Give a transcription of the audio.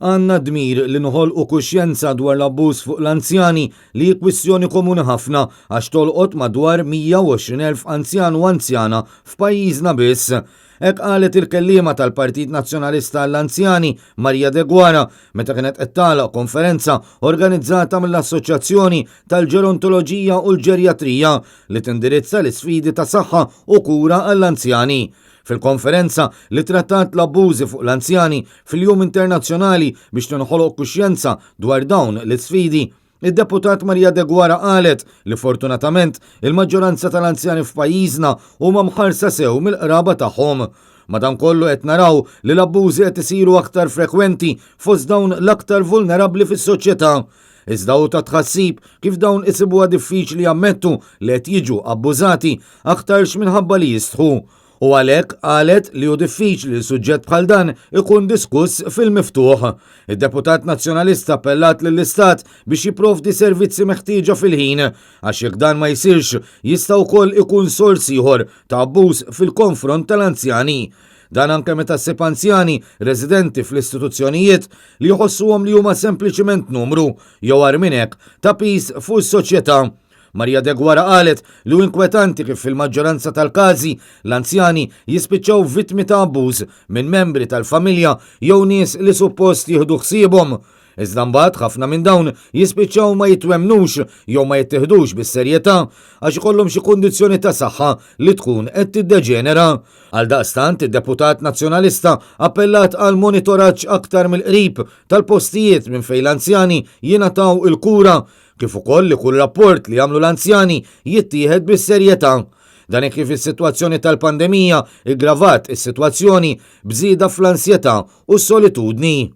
Għandna dmir li noħolqu kuxjenza dwar l-abbuż fuq l-anzjani li hi kwistjoni komuni ħafna għax tolqot madwar 120,000 anzjan u anzjana f'pajjiżna biss. Hekk qalet il-kelliema tal-Partit Nazzjonalista għall-Anzjani, Maria Deguara, meta kienet qed tagħlaq konferenza organizzata mill-Assoċjazzjoni tal-Ġerontoloġija u l-Ġerjatrija li tindirizza l-isfidi ta' saħħa u kura għall-anzjani. Fil-konferenza li trattat l-abbużi fuq l-anzjani fil-Jum Internazzjonali biex tinħoloq kuxjenza dwar dawn l-isfidi, id-Deputat Maria Deguara qalet li fortunatament il-maġġoranza tal-anzjani f'pajjiżna huma mħarsa sew mill-qraba tagħhom. Madankollu qed naraw li l-abbużi qed isiru aktar frekwenti fost dawn l-aktar vulnerabbli fis-soċjetà. Iżda hu ta' tħassib kif dawn isibuha diffiċli jammettu li qed jiġu abbużati aktarx minħabba li jistħu. U għalhekk qalet li hu diffiċli li suġġett bħal dan ikun diskuss fil-miftuħ. Id-deputat Nazzjonalista appellat lill-Istat biex jipprovdi servizzi meħtieġa fil-ħin, għax jekk dan ma jsirx jista' wkoll ikun sors ieħor ta' abbuż fil-konfront tal-anzjani. Dan anke meta ssib anzjani residenti fl-istituzzjonijiet li jħossuhom li huma sempliċiment numru, jew agħar minn hekk, ta' piż fuq is-soċjetà. Maria Deguara qalet li hu inkwetanti kif fil-maġġoranza tal-każi l-anzjani jispiċċaw vittmi ta' abbuż minn membri tal-familja jew nies li suppost jieħdu ħsiebhom. Iżda mbagħad ħafna minn dawn jispiċċaw ma jitwemmnux jew ma jittiħdux bis-serjetà għax ikollhom xi kundizzjoni ta' saħħa li tkun qed tiddeġenera. Għaldaqstant, id-deputat Nazzjonalista appellat għal monitoraġġ aktar mill-qrib tal-postijiet minn fejn l-anzjani jingħataw il-kura, kif ukoll li kull rapport li jagħmlu l-anzjani jittieħed bis-serjetà. Dan hekk kif is-sitwazzjoni tal-pandemija iggravat is-sitwazzjoni b'żieda fl-ansjetà u s-solitudni.